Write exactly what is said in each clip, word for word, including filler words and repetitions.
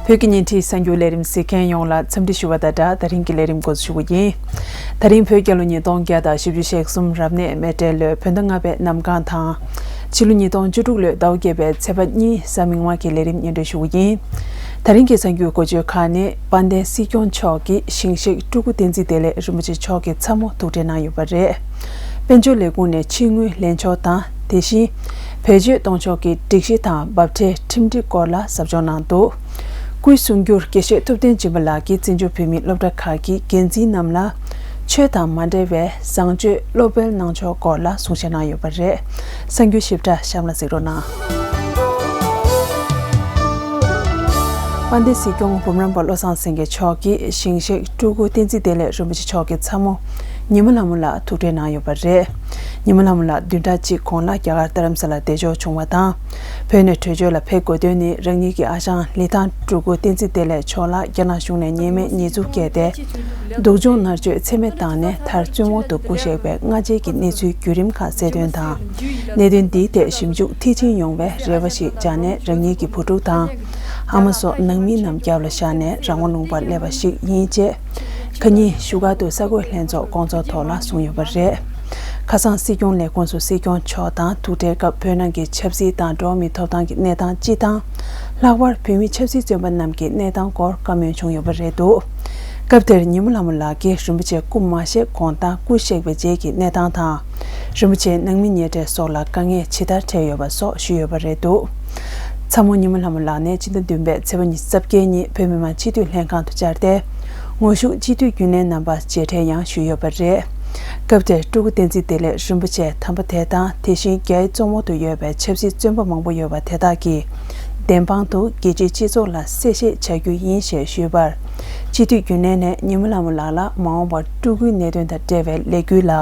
བོད་ཀྱི་ཉིན་ཁྲིད་གསར་འགྱུར་ལས་རིམ་གཟིགས་མཁན་ཡོངས་ལ་འཚམས་འདྲི་ཞུ་བ་དང་སྦྲགས། ད་རིང་གི་ལས་རིམ་འགོ་འཛུགས་ཞུ་གི་ཡིན། ད་རིང་བོད་རྒྱལ་ལོ་ཉིས་སྟོང་བརྒྱ་དང་བཞི་བཅུ་ཞེ་གསུམ་རབ་གནས་མེ་སྤྲེལ་ལོའི་བོད་ཟླ་ལྔ་པའི་གནམ་གང་དང་། ཕྱི་ལོ་ཉིས་སྟོང་བཅུ་དྲུག་ལོའི་ཟླ་བ་བརྒྱད་པའི་ཚེས་པ་གཉིས་གཟའ་མིག་དམར་གྱི་ལས་རིམ་སྙན་སྒྲོན་ཞུ་གི་ཡིན། ད་རིང་གི་གསར་འགྱུར་འགོ་བརྗོད་ཁག་ནི། དཔལ་ལྡན་སྲིད་སྐྱོང་མཆོག་གིས་ཞིང་གཤེགས་སྤྲུལ་སྐུ་བསྟན་འཛིན་བདེ་ལེགས་རིན་པོ་ཆེ་མཆོག་གི་ཚབ་མོ་ཐུག་འཕྲད་གནང་ཡོད་པ་རེད། དཔལ་འབྱོར་ལས་ཁུངས་ནས་ཕྱི་དངུལ་ལེན་ཕྱོགས་དང་། དེ་བཞིན་བེད་སྤྱོད་གཏོང་ཕྱོགས་ཀྱི་སྒྲིག་གཞི་དང་འབབ་ཁྲལ་ཁྲིམས་སྒྲིག་སྐོར་ལ་ཟབ་སྦྱོང་གནང་འདུག། སྐུའི་གསུང་སྒྱུར་དགེ་བཤེས་ཐུབ་བསྟན་སྦྱིན་པ་ལགས་ཀྱིས་བཙན་བྱོལ་བོད་མིའི་སློབ་གྲྭ་ཁག་གི་འགན་འཛིན་རྣམས་ལ་ཆོས་དང་མ་འབྲེལ་བའི་བཟང་སྤྱོད་བློ་སྤེལ་གནང་ཕྱོགས་སྐོར་ལ་གསུང་བཤད་གནང་ཡོད་པ་རེད། གསར་འགྱུར་ཞིབ་ཕྲ་གཤམ་ལ་གཟིགས་རོགས་གནང་། དཔལ་ལྡན་སྲིད་སྐྱོང་འབུམ་རམས་པ་བློ་བཟང་སེང་གེ་མཆོག་གིས་ཞིང་གཤེགས་སྤྲུལ་སྐུ་བསྟན་འཛིན་བདེ་ལེགས་རིན་པོ་ཆེ་མཆོག་གི་ཚབ་མོ་ཉི་མ་ལྷ་མོ་ལགས་ཐུག་འཕྲད་གནང་ཡོད་པ་རེད། ཉི་མ་ལྷ་མོ་ལགས་བདུན་ཕྲག་གཅིག་གོང་ལ་རྒྱ་གར་རྡ་རམ་ས་ལར་བདེ་འཇགས་བྱུང་བ་དང་། བོད་ནས་བྲོས་བྱོལ་ལ་ཕེབས་དགོས་དོན་ནི། རང་ཉིད་ཀྱི་ཨ་ཞང་ལི་ཐང་སྤྲུལ་སྐུ་བསྟན་འཛིན་བདེ་ལེགས་མཆོག་ལ་རྒྱ་ནག་གཞུང་ནས་ཉེས་མེད་ཉེས་འཛུགས་བཀལ་ཏེ། སྡུག་སྦྱོང་མནར་གཅོད་ཚད་མེད་བཏང་ནས། མཐར་བཙོན་འོག་ཏུ་བཀུ་གཤེགས་པའི་སྔ་རྗེས་ཀྱི་གནས་ཚུལ་བརྒྱུད་རིམ་ཁག་གསལ་སྟོན་དང་། གནད་དོན་འདིའི་ཐད་ཞིབ་འཇུག་མཐིལ་ཕྱིན་ཡོང་བའི་རེ་བ་ཞིག་བཅངས་ནས། རང་ཉིད་ཀྱི་བུ་ཕྲུག་དང་། ཨ་མ་སོགས་ནང་མི་རྣམས་རྒྱབ་ལ་བཞག་ནས་རང་དབང་ལུང་པར་སླེབས་པ་ཞིག་ཡིན། ཅེས་ཁ་ཉིན་བཞུགས་སྒར་དུ་གསར་འགོད་ལྷན་ཚོགས་སྐོང་ཚོགས་ཐོག་ལ་གསུངས་ཡོད་པ་རེད། ཁ་སང་སྲིད་སྐྱོང་ལས་ཁུངས་སུ་སྲིད་སྐྱོང་མཆོག་དང་ཐུག་འཕྲད་སྐབས། བོད་ནང་གི་ཆབ་སྲིད་དང་འགྲོ་བ་མིའི་ཐོབ་ཐང་གི་གནས་སྟངས་སྤྱི་དང་། ལྷག་པར་བོད་མི་ཆབ་སྲིད་བཙོན་པ་རྣམས་ཀྱི་གནས་སྟངས་སྐོར་བཀའ་མོལ་བྱུང་ཡོད་པ་རེད་འདུག། སྐབས་དེར་ཉི་མ་ལྷ་མོ་ལགས་ཀྱིས་རིན་པོ་ཆེ་སྐུ་མ་གཤེགས་གོང་དང་སྐུ་གཤེགས་པའི་རྗེས་ཀྱི་གནས་སྟངས་དང་། རིན་པོ་ཆེའི་ནང་མི་ཉེ་གྲས་སོགས་ལ་དཀའ་ངལ་ཇི་ལྟར་འཕྲད་ཡོད་པ་སོགས་ཞུས་ཡོད་པ་རེད་འདུག། ཚ་མོ་ཉི་མ་ལྷ་མོ་ལགས་ནས་སྤྱི་ཟླ་བདུན་པའི་ཚེས་པ་ཉི་ཤུ་རྩ་བརྒྱད་ཉིན་བོད་མི་མང་སྤྱི་འཐུས་ལྷན་ཁང་དུ་བཅར་ཏེ། ངོ་བཞུགས་སྤྱི་འཐུས་རྒྱུན་ལས་རྣམ་པར་མཇལ་འཕྲད་ཡང་ཞུས་ཡོད་པ་རེད། སྐབས་དེར་སྤྲུལ་སྐུ་བསྟན་འཛིན་བདེ་ལེགས་རིན་པོ་ཆེ་དམ་པ་དེ་དང་། དེ་བཞིན་རྒྱའི་བཙོན་འོག་ཏུ་ཡོད་པའི་ཆབ་སྲིད་བཙོན་པ་མང་པོ་ཡོད་པ་དེ་དག་གིས། བདེན་དཔང་དུ་རྒྱལ་སྤྱིའི་སྤྱི་ཚོགས་ལ་གསལ་བཤད་བྱ་རྒྱུ་ཡིན་ཞེས་ཞུས་པར། སྤྱི་འཐུས་རྒྱུན་ལས་ནས་ཉི་མ་ལྷ་མོ་ལགས་ལ་མ་འོངས་པར་སྤྲུལ་སྐུའི་གནད་དོན་དང་འབྲེལ་བའི་ལས་འགུལ་ལ་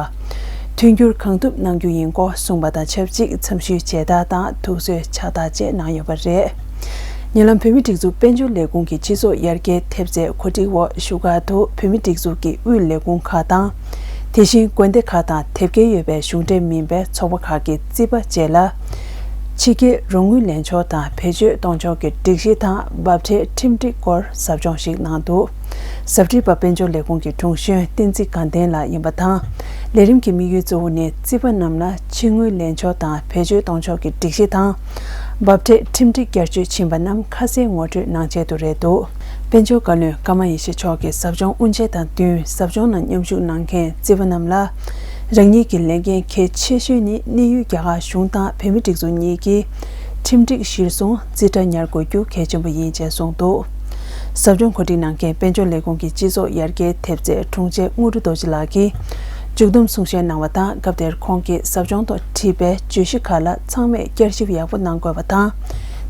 མཐུན་འགྱུར་གང་ཐུབ་གནང་རྒྱུ་ཡིན་སྐོར་གསུངས་པ་དང་ཆབས་ཅིག་འཚམས་ཞུའི་མཇལ་དར་དང་ཐུགས་གསོའི་ཕྱག་རྟགས་བཅས་གནང་ཡོད་པ་རེད། ཉེ་ལམ་བོད་མིའི་སྒྲིག་འཛུགས་དཔལ་འབྱོར་ལས་ཁུངས་ཀྱི་སྤྱི་ཚོགས་ཡར་རྒྱས་ཐེབས་རྩའི་གོ་སྒྲིག་འོག་བཞུགས་སྒར་དུ་བོད་མིའི་སྒྲིག་འཛུགས་ཀྱི་དབུས་ལས་ཁུངས་ཁག་དང་། དེ་བཞིན་དགོན་སྡེ་ཁག་དང་དེབ་སྐྱེལ་ཡོད་པའི་གཞུང་འབྲེལ་མིན་པའི་ཚོགས་པ་ཁག་གི་རྩིས་པ་བཅས་ལ། ཕྱི་རྒྱལ་རོགས་དངུལ་ལེན་ཕྱོགས་དང་བེད་སྤྱོད་གཏོང་ཕྱོགས་ཀྱི་སྒྲིག་གཞི་དང་འབབ་ཁྲལ་ཁྲིམས་སྒྲིག་སྐོར་ཟབ་སྦྱོང་ཞིག་གནང་འདུག། ཟབ་ཁྲིད་པ་དཔལ་འབྱོར་ལས་ཁུངས་ཀྱི་དྲུང་གཞོན་བསྟན་འཛིན་དགའ་ལྡན་ལགས་ཡིན་པ་དང་། ལས་རིམ་གྱི་དམིགས་ཡུལ་གཙོ་བོ་ནི་རྩིས་པ་རྣམས་ལ་ཕྱི་དངུལ་ལེན་ཕྱོགས་དང་བེད་སྤྱོད་གཏོང་ཕྱོགས་ཀྱི་སྒྲིག་གཞི་དང་། འབབ་ཁྲལ་ཁྲིམས་སྒྲིག་བསྐྱར་བཅོས་ཕྱིན་པ་རྣམས་ཁ་གསལ་ངོ་སྤྲོད་གནང་ཆེད་དུ་རེད་འདུག། དཔལ་འབྱོར་བཀའ་བློན་ཀརྨ་ཡེ་ཤེས་མཆོག་གིས་ཟབ་སྦྱོང་དབུ་འབྱེད་དང་བསྟུན། ཟབ་སྦྱོང་ནང་མཉམ་ཞུགས་གནང་མཁན་རྩིས་པ་རྣམས་ལ། རང་ཉིད་ཀྱི་ལས་འགན་གལ་ཆེ་ཤོས་ནི་གནས་ཡུལ་རྒྱ་གར་གཞུང་དང་བོད་མིའི་སྒྲིག་འཛུགས་གཉིས་ཀྱི་ཁྲིམས་སྒྲིག་གཞིར་བཟུང་རྩིས་ཁྲ་ཉར་དགོས་རྒྱུ་གལ་ཆེན་པོ་ཡིན་ཅེས་གསུངས་འདུག། ཟབ་སྦྱོང་གོ་སྒྲིག་གནང་མཁན་དཔལ་འབྱོར་ལས་ཁུངས་ཀྱི་སྤྱི་ཚོགས་ཡར་རྒྱས་ཐེབས་རྩའི་དྲུང་ཆེ་དངོས་གྲུབ་རྡོ་རྗེ་ལགས་ཀྱིས་མཇུག་བསྡོམས་གསུང་བཤད་གནང་བ་དང་། སྐབས་དེར་ཁོང་གིས་ཟབ་སྦྱོང་ཐོག་བྲིས་པའི་བརྗོད་གཞི་ཁག་ལ་ཚང་མས་བསྐྱར་ཞིབ་ཡག་པོ་གནང་དགོས་པ་དང་།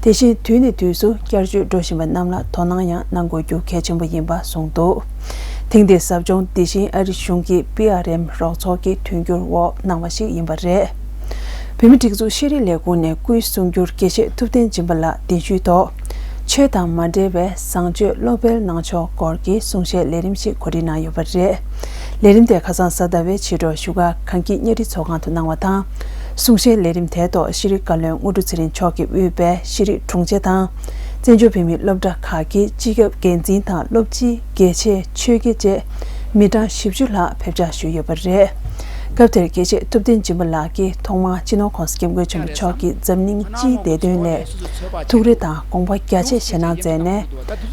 དེ་བཞིན་དུས་ནས་དུས་སུ་བསྐྱར་བཅོས་འགྲོ་བཞིན་པ་རྣམས་ལ་དོ་སྣང་ཡང་གནང་དགོས་རྒྱུ་གལ་ཆེན་པོ་ཡིན་པ་གསུངས་འདུག། ཐེངས་འདིའི་ཟབ་སྦྱོང་འདི་བཞིན་ཨ་རིའི་གཞུང་གི་པི་ཨར་ཨེམ་རོགས་ཚོགས་ཀྱི་མཐུན་འགྱུར་འོག་གནང་བ་ཞིག་ཡིན་པ་རེད། བོད་མིའི་སྒྲིག་འཛུགས་ཤེས་རིག་ལས་ཁུངས་ནས་སྐུའི་གསུང་སྒྱུར་དགེ་བཤེས་ཐུབ་བསྟན་སྦྱིན་པ་ལགས་གདན་ཞུའི་ཐོག་ཆོས་དང་མ་འབྲེལ་བའི་བཟང་སྤྱོད་བློ་སྤེལ་གནང་ཕྱོགས་སྐོར་གྱི་གསུང་བཤད་ལས་རིམ་ཞིག་གོ་སྒྲིག་གནང་ཡོད་པ་རེད། ལས་རིམ་དེ་ཁ་སང་གཟའ་ཟླ་བའི་ཕྱི་དྲོ་བཞུགས་སྒར་གངས་སྐྱིད་གཉའ་ཁྲི་ཚོགས་ཁང་དུ་གནང་བ་དང་། གསུང་བཤད་ལས་རིམ་དེའི་ཐོག་ཤེས་རིག་བཀའ་བློན་དངོས་གྲུབ་ཚེ་རིང་མཆོག་གིས་དབུས་པའི་ཤེས་རིག་དྲུང་ཆེ་དང་། བཙན་བྱོལ་བོད་མིའི་སློབ་གྲྭ་ཁག་གི་སྤྱི་ཁྱབ་འགན་འཛིན་དང་སློབ་སྤྱི། དགེ་ཆེ། ཆོས་དགེ་བཅས་མི་གྲངས་བཞི་བཅུ་ལྷག་ཕེབས་བཅར་ཞུས་ཡོད་པ་རེད། སྐབས་དེར་དགེ་བཤེས་ཐུབ་བསྟན་སྦྱིན་པ་ལགས་ཀྱིས་ཐོག་མར་སྤྱི་ནོར་༸གོང་ས་༸སྐྱབས་མགོན་ཆེན་པོ་མཆོག་གི་འཛམ་གླིང་སྤྱིའི་བདེ་དོན་སླད་ཐུགས་རེ་དང་དགོངས་པ་རྒྱ་ཆེ་བཞེས་གནང་མཛད་ནས།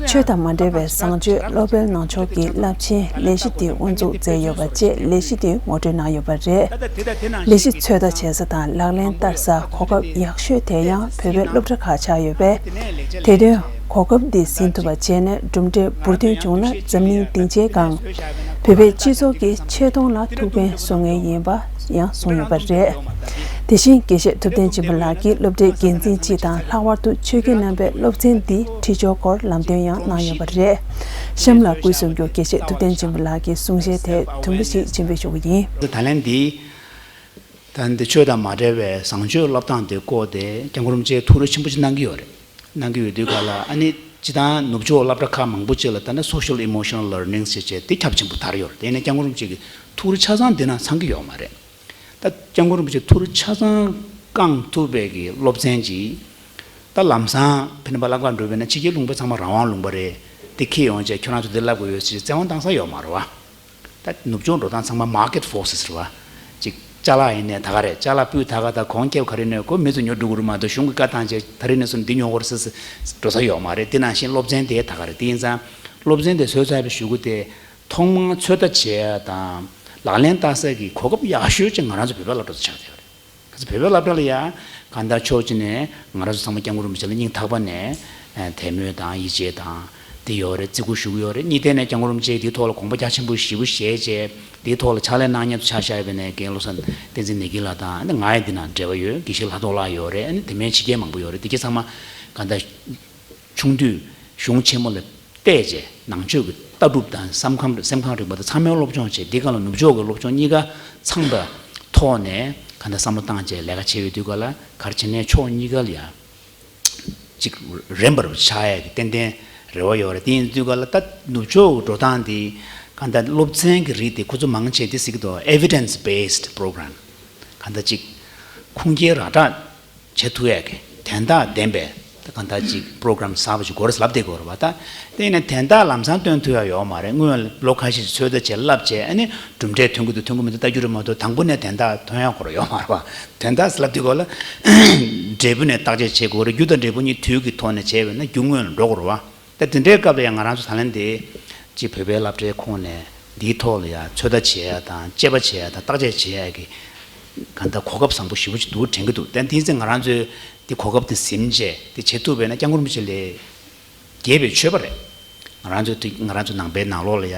ཆོས་དང་མ་འབྲེལ་བའི་བཟང་སྤྱོད་བློ་སྤེལ་གནང་ཕྱོགས་ཀྱི་རླབས་ཆེན་ལས་གཞི་འདི་དབུ་འཛུགས་མཛད་ཡོད་པ་བཅས་ལས་གཞི་འདི་ངོ་སྤྲོད་གནང་ཡོད་པ་རེད། ལས་གཞི་ཚོད་ལྟ་བྱེད་ས་དང་ལག་ལེན་བསྟར་སར་གོ་སྐབས་ཡག་ཤོས་དེ་ཡང་བོད་པའི་སློབ་གྲྭ་ཁག་ཆགས་ཡོད་པས། དེ་དོན་གོ་སྐབས་འདི་ཟིན་ཐུབ་པ་བྱས་ནས་གྲུབ་འབྲས་འབུར་ཐོན་བྱུང་ན་འཛམ་གླིང་སྡིངས་ཆའི་སྒང་བོད་པའི་སྤྱི་ཚོགས་ཀྱི་ཆེ་མཐོང་ལ་ཐུགས་ཕན་གསོ་ངེས་ཡིན་པ་ཡང་གསུངས་ཡོད་པ་རེད། དེ་བཞིན་དགེ་བཤེས་ཐུབ་བསྟན་སྦྱིན་པ་ལགས་ཀྱིས་སློབ་གྲྭའི་འགན་འཛིན་སྤྱི་དང་ལྷག་པར་དུ་ཆོས་དགེ་རྣམ་པས་སློབ་ཚན་འདི་ཁྲིད་ཕྱོགས་སྐོར་ལམ་སྟོན་ཡང་གནང་ཡོད་པ་རེད། གཤམ་ལ་སྐུའི་གསུང་སྒྱུར་དགེ་བཤེས་ཐུབ་བསྟན་སྦྱིན་པ་ལགས་ཀྱི་གསུང་བཤད་དེ་དུམ་བུ་ཞིག་སྤྱན་འབུལ་ཞུ་གི་ཡིན། ད་ལན་འདི། ད་འདི་ཆོས་དང་མ་འབྲེལ་བའི་བཟང་སྤྱོད་སློབ་སྟངས་འདི་བསྐོར་ཏེ་སྐྱབས་མགོན་རིན་པོ་ཆེས་ཐུགས་རེ་ཆེན་པོ་ཅིག་གནང་གི་ཡོད་རེད། གནང་གི་ཡོད་དུས་ག་ལ་ཨ་ནི་སྤྱི་བཏང་ནུབ་ཕྱོགས་སློབ་གྲྭ་ཁག་མང་པོ་ཅིག་ལ་ད་ནི་social emotional learning ཟེར་བྱས་དེ་ཁྱབ་ཆེན་པོ་དར་ཡོད་རེད། དེ་ནས་སྐྱབས་མགོན་རིན་པོ་ཆེ་གི་ཐུགས་རེ་ཆ་ཚང་འདི་ན་ཚང་གི་ཡོད་མ་རེད། ད་སྐྱབས་མགོན་རིན་པོ་ཆེ་ཐུགས་རེ་ཆ་ཚང་བསྐང་ཐུབ་པའི་གི་སློབ་ཚན་ཅིག་ད་ ད་ལམ་སང་ཕན་པ་ལ་ཀ་འགྲོ་བས་ན་ཕྱི་རྒྱལ་ལུང་པ་ཚང་མ་རང་དབང་ལུང་པ་རེད། དེ་ཁྱེར་ཡོང་བྱས་ཁྱོད་རང་ཚོ་འདི་ལབ་དགོས་ཡོད་ཟེར་བཙན་དབང་བཏང་ས་ཡོད་མ་རེད་བ། ད་ནུབ་ཕྱོགས་འགྲོ་སྟངས་ཚང་མ་market forces རེད་བ། ཅིག་ཅ་ལག་ཡིན་ནའི་ད་ག་རེད། ཅ་ལག་སྤུས་ད་ག་ད་གོང་ཁེབས་ག་རེ་ནས་ཁོ་མི་ཚོ་ཉོ་འགྲོ་གི་རེད་མ་གཏོགས་གཞུང་གི་བཀའ་བཏང་བྱས་ད་རེས་ནས་བཟུང་འདི་ཉོ་དགོས་རེད་ཟེར་འགྲོ་ས་ཡོད་མ་རེད། དེ་ནང་བཞིན་སློབ་ཚན་དེ་ད་ག་རེད། དེ་ཡིན་ཙང་སློབ་ཚན་དེ་བཟོས་ཚར་བའི་གཞུག་གུ་དེ་ཐོག་མར་ཚོད་ལྟ་བྱེད་ཡ་དང་ལག་ལེན་བསྟར་ས་གི་གོ་སྐབས་ཡག་ཤོས་ཅིག་ང་རང་ཚོ་བོད་པའི་སློབ་གྲྭ་ཚོ་ཆགས་བསྡད་ཡོད་རེད། ག་ཚོད་བོད་པའི་སློབ་གྲྭ་ལ་ཡ་གང་ལྟར་ཕྱོགས་གཅིག་ནས་ང་རང་ཚོ་ཚང་མ་སྐྱབས་མགོན་རིན་པོ་ཆེ་ལ་སྙིང་ཐག་པ་ནས་དད་མོས་དང་ཡིད་ཆེས་དང་དེ་ཡོད་རེད། བརྩི་བཀུར་ཞུ་གི་ཡོད་རེད། གཉིས་ཐད་ནས་སྐྱབས་མགོན་རིན་པོ་ཆེས་དེའི་ཐོག་ལ་དགོངས་པ་རྒྱ་ཆེན་པོ་ཞེ་པོ་བཞེས་བྱས་དེའི་ཐོག་ལ་ཕྱག་ལས་གནང་མཁན་དུ་ཆ་བཞག་པ་ཡིན་ན་རྒན་བློ་བཟང་བསྟན་འཛིན་ནེ་གི་ལགས་དང་ང་ཡི་འདི་ནང་འབྲེལ་བ་ཡོད། དགེ་བཤེས་ལྷ་ཐོག་ལགས་ཡོད་རེད། ཨ་ནི་དེ་མིན་ཕྱི་རྒྱལ་མང་པོ་ཡོད་རེད། དེ་གྱད་ཚང་མ་གང་ལྟར་ཆུང་དུས་གཞུང་ཆེན་མོ་ལ་བལྟས་རྗེས་ནང་ཆོས་ཀྱི་ལྟ་གྲུབ་དང་བསམ་ཁམས་སེམས་ཁམས་རིག་པ་དང་ཚང་མའི་སློབ་སྦྱོང་བྱས། འདི་ག་ལ་ནུབ་ཕྱོགས་ཀྱི་སློབ་སྦྱོང་གཉིས་ཀ་ཚང་པའི་ཐོག་ནས་གང་ལྟར་བསམ་བློ་བཏང་བྱས་ལས་ཀ་བྱེད་ཡོད་དུས་ག་ལ་ག་རེ་བྱས་ནས་ཕྱོགས་གཉིས་ཀ་ལ་ཡང་ཅིག་རན་པར་ཆགས་ཡས་ཀྱི་ཏན་ཏན་རེ་བ་ཡོད་རེད། དེ་ཡིན་དུས་ག་ལ་ད་ནུབ་ཕྱོགས་འགྲོ་སྟངས་དེ་གང་ལྟར་སློབ་ཚན་གྱི་རིགས་དེ་ཁོ་ཚོ་མང་ཆེ་དེ་ཟེར་གྱི་འདུག evidence based program། གང་ལྟར་ཅིག་ཁུངས་སྐྱེལ་ར་སྤྲོད་བྱེད་ཐུབ་ཡས་ཀྱི་དན་རྟགས་ལྡན་པའི་ད་གང་ལྟར་ཅིག་པོ་རོ་གྷ་རམ་གསར་པ་ཞིག་དགོས་རེད་ལབ་བསྡད་ཀྱི་ཡོད་རེད་བ། ད་དེ་ཡིན་ན་དན་རྟགས་ལམ་སང་སྟོན་ཐུབ་ཡ་ཡོད་མ་རེད། སྔོན་ལ་ལོ་ཁ་ཤས་ཤིག་ཚོད་ལྟ་བྱས་བསླབ་བྱས་ཨ་ནི་གྲུབ་འབྲས་ཐོན་གྱི་འདུག་ཐོན་གྱི་མི་འདུག་ལྟ་རྒྱུ་རེད་མ་གཏོགས་དང་པོ་ནས་དན་རྟགས་ཐོན་ཡ་ཁོ་རང་ཡོད་མ་རེད་བ། དན་རྟགས་ལབ་དུས་སྐོར་ལ་འབྲས་བུ་ནས་བརྟག་དཔྱད་བྱེད་དགོས་རེད། རྒྱུ་དང་འབྲས་བུ་གཉིས་དུས་ཀྱི་ཐོག་ནས་བྱས་པས་ན་རྒྱུ་སྔོན་ལ་འགྲོ་དགོས་རེད་བ། ད་དེ་འདྲའི་སྐབས་ལ་ཡང་ང་རང་ཚོ་ད་ལན་དེ་ཅིག་བོད་པའི་སློབ་གྲྭའི་ཁོངས་ནས་འདིའི་ཐོག་ལ་ཡང་ཚོད་ལྟ་བྱེད་ཡ་དང་དཔྱད་པ་བྱེད་ཡ་དང་བརྟག་དཔྱད་བྱེད་ཡ་གི་གང་ལྟར་གོ་སྐབས་བཟང་པོ་ཞེ་པོ་ཅིག་འདུག་དྲན་གྱི་འདུག་ད་དེ་ཚེ་ང་རང་ཚོས་འདི་གོ་སྐབས་དེ་ཟིན་བྱས་དེ་བྱེད་ཐུབ་པས་ན་སྐྱབས་མགོན་རིན་པོ་ཆེ་ལས་རྒྱས་པའི་མཆོད་པ་རེད། ང་རང་ཚོ་དེ་ང་རང་ཚོ་ནང་པའི་ནང་ལོགས་ལ་ཡ་